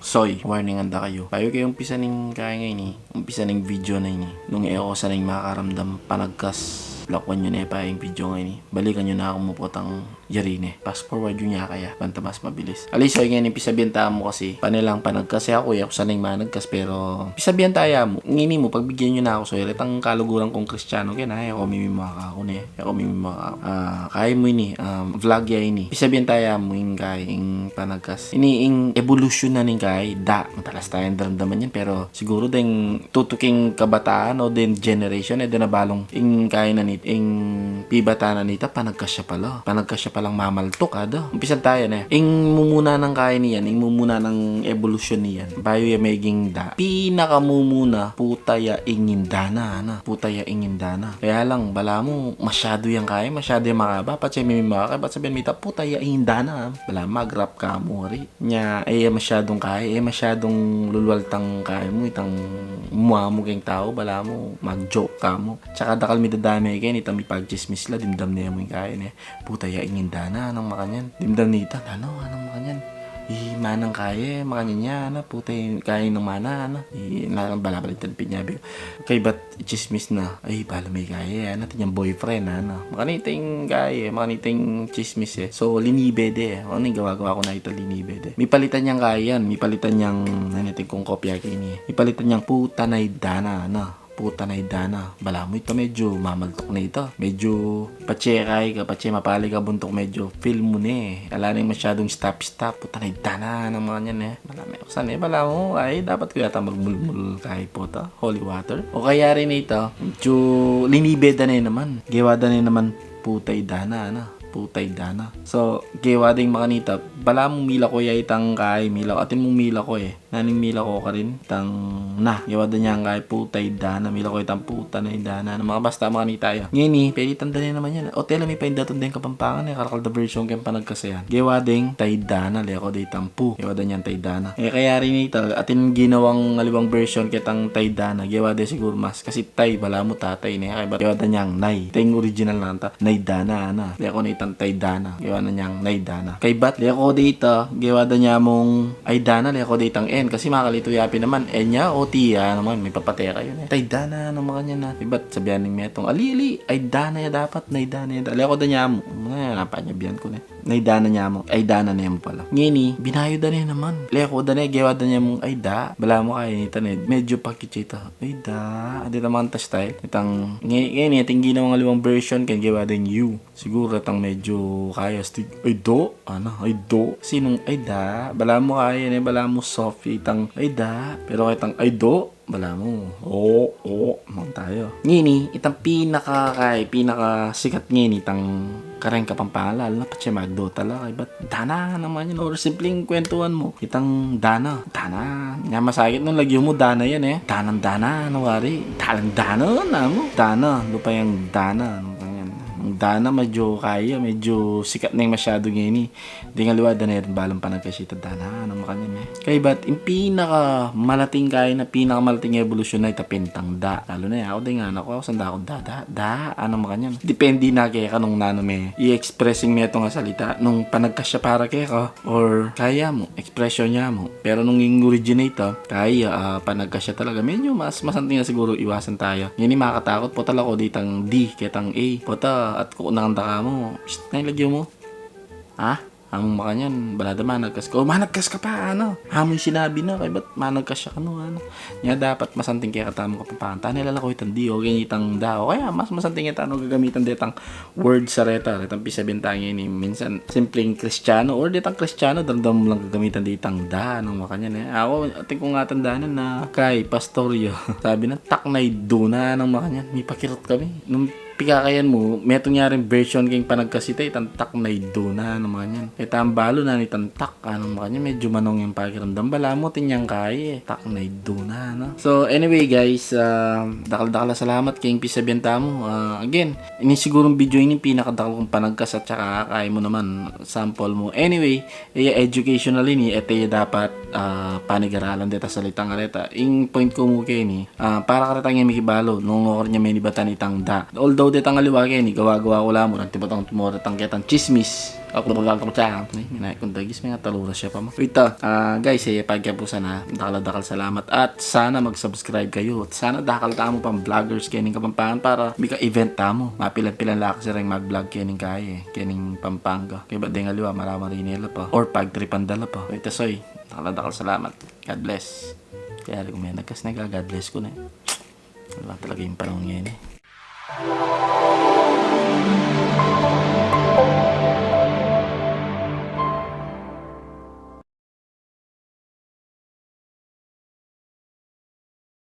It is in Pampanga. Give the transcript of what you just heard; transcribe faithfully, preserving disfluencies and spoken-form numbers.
Soy, warning anda kayu. Bayu kayu umpisa ning kaya ngeni, umpisa ning video na ini, nung e ko sana ing makaramdam panagkas, lakwan yu ne pa ing video ngeni. Balikan yu na aku mu potang yari ne. Fast forward yu ne kaya, banta mas mabilis. Ali, Soy, ngeni pisabian tamu kasi pane lang panagkas e aku, e ku sana ing managkas, pero pisabian taya mu. Ngeni mu, pagbigyan yu na aku, Soy, retang kaluguran kung Kristiano kena, e ku mimimaka aku ne. E ku mimimaka aku. Ah, kaya mu ini, um, vlog ya ini. Pisabian taya mu ing kaya, ing panagkas. Ini ing evolution na ning kaya, da. Matalas tayang daramdaman yan, pero siguru deng tutuking kabataan o deng generation, e da na balung ing kaya na nit-, ing pibata na nita, panagkas ya pala. Panagkas ya palang mamaltuk, ada. Umpisan taya ne. Ing mumuna nang kaya niyan, ing mumuna nang evolution niyan, bayu ya meging da, pinakamumuna, puta ya ing indana, ana. Puta ya ing indana. Kaya lang, balamu, masyadu yang kaya, masyadu yang makaba, patse mimimaka, bat sabian mita, puta ya ing indana. Balamu, mag-rap ka mu, ari. Nya, e ya masyadung kaya, e ya masyadung lulwal tang kaya mu, itang mua mu keng tau, balamu, mag-joke ka mu. Tsaka dakal midadame keni, itang mipagtsismis la, dimdam ne mu ing kaya ne. Puta ya ing indana, anang makanyan. Dimdam nita, ano, anang makanyan. I manang kaya, makanyan ya, ana, puta ya, kaya nang mana, ana. I, na, balabalitan pin ya, bi. Kaybat tsismis na, ay, balu me kaya, ana, atin yang boyfriend, ana. Makanita ing kaya, makanita ing tsismis, e. So, linibe de, e. Ano ing gawa-gawa ku na ita, linibe de. Mipalitan yang kaya yan, mipalitan yang, ano, atin kung kopya keni. Mipalitan yang puta na indana, ana. Puta na indana. Balamu ita medyu mamaltuk na ita. Medyu patse kaya ka, patse mapali ka buntuk, medyu feel mu ne. Ala ne masyadung stop-stop. Puta na indana, anang makanyan, e. Balamu, e ku sana, e, balamu, ay, dapat ku yata magmulmul kaya, puta. Holy water. O kaya rin ita, medyu linibe da ne naman. Gewa da ne naman, puta indana, ana. Puta indana. So, gewa deng makanita, balamu milako ya itang kaya, milako, atin mung milako, e. Naning milako karin, itang na, gewa da ne yang kaya, puta indana, milako itang puta na indana, na makabasta makanita ya. Ngeni, pelitan da ne naman yan. O tela, mipaindatun deng Kapampangan, e, karakal da version keng panagkas yan. Gewa deng taidana, leko de itang pu. Gewa da ne yang taidana. E, kaya rin ita, atin ginawang aliwang version ketang taidana. Gewa de siguru mas, kasi tay, balamu tatay ne. Kaybat gewa da ne yang nay. Ita ing original na kanta. Naidana, ana. Leko na itang taidana. Gewa na ne yang naidana. Kaybat, leko de ita, gewa da ne mung aidana, leko de itang N. Kasi makalitu ya pin naman, N ya, O T ya naman, mipapate kayu ne. Taidana, anang makanyan, a. Ibat sabian ning metung, ali, ali, aidana ya dapat, naidana ya da-, leko da ne mu. E, napanya bian ku ne. Naidana ne mu. Aidana ne mu pala. Ngeni, binayu da ne naman. Leko da ne, gewa da ne mung aida. Balamu kaya nita ne, medyu pakit ya ita. Aida. Atin naman ta style. Itang, nge-, ngeni, atin ginawang aliwang version, keng gewa deng U. Siguru itang medyu kaya, astig, aido. Ana, aido. Sinung aida? Balamu kaya ne, balamu soft itang aida. Pero itang aido, balamu, o, o, mang tayo. Ngeni, itang pinaka, kay, pinakasikat ngeni itang kareng Kapampangan, lalu na patse magdo tala, kaybat dana naman yan, or simpleng kwentuhan mu. Itang dana, dana. Nya masakit nung lagyu mu dana yan, e. Danang dana, ano wari? Dalang dana, na mu. Dana, lupa yang dana, ano, kanyan. Ang dana, medyu kaya, medyu sikat ne masyadu ngeni. Deng aliwa, dana rin balang panagkas ita, dana, anang makanyan, e. Kaybat, ing pinakamalating kaya na, pinakamalating evolution na ita pin itang da. Lalu na, e, aku deng anak ku, aku sanda kung da, da, da, anang makanyan. Depende na keka nung nanu me i-express ing metung a salita, nung panagkas ya para keka, or kaya mu, expression ya mu. Pero nung ing originate, a, kaya, a, panagkas ya talaga, medyu mas masanting na siguru iwasan taya. Ngeni makakatakut, pota, lako de itang D ketang A. Pota, at kukunan da ka mu. Psst, nanu ing lagyu mu? Ha? Amung makanyan, bala da managkas ka. O, managkas ka pa, ano? Amu ing sinabi na, kaybat managkas ya kanu, ano? Nya dapat masanting kaya katamu Kapampangan. Tane lalako itang D, o kaya itang da, o kaya mas masanting ya tanu gagamitan detang word sa reta, retang pisabian ta ngeni. Minsan, simpleng Kristiano, or detang Kristiano, daramdam mu lang gagamitan detang da, anang makanyan, e. Aku, atin kung atandanan na kay Pastor Yo. Sabi na, taknay duna, anang makanyan. Mipakirut kami. Nung pikakayan mu, metung ya ring version keng panagkas ita, itang taknay duna, anang makanyan. Itang balu na nitang tak, anang makanyan, medyu manung ing pakiramdam, balamu atin yang kaya, e. Taknay duna, no? So, anyway, guys, ah, dakal-dakal a salamat keng pisabian tamu. Ah, again, ini sigurung video ini pinakadakal kung panagkas at saka kaya mu naman, sample mu. Anyway, iya educational ini, e ta ya dapat, ah, panigaralan deta salitang areta. Ing point ku mu keni, ah, para kareta ngan mikibalu, nung okarnya menibatan itang da. Although detang aliwa keni, gawa-gawa ku la mu, ranti batang tumoretang ketang chismis. Ako na pagkakapag sa akin, eh. Minay kong dagis, may nga talura siya pa mo. Wait, ah, ah, guys, eh, pagkapusan na. Dakal-dakal salamat. At sana mag-subscribe kayo. At sana dakal tamu pang vloggers kening Kapampangan para mika-event tamu. Mapilan-pilan la kasi ring mag-vlog kening kaya, eh. Kening Pampanga. Kaya ba ding aliwa, marama rin nila pa. Or pagtripan da la pa. Wait, soy. Dakal-dakal salamat. God bless. Kaya rin kung may nagkas na, God bless ko na, eh. Ano ba talaga yung panahon ngayon, eh?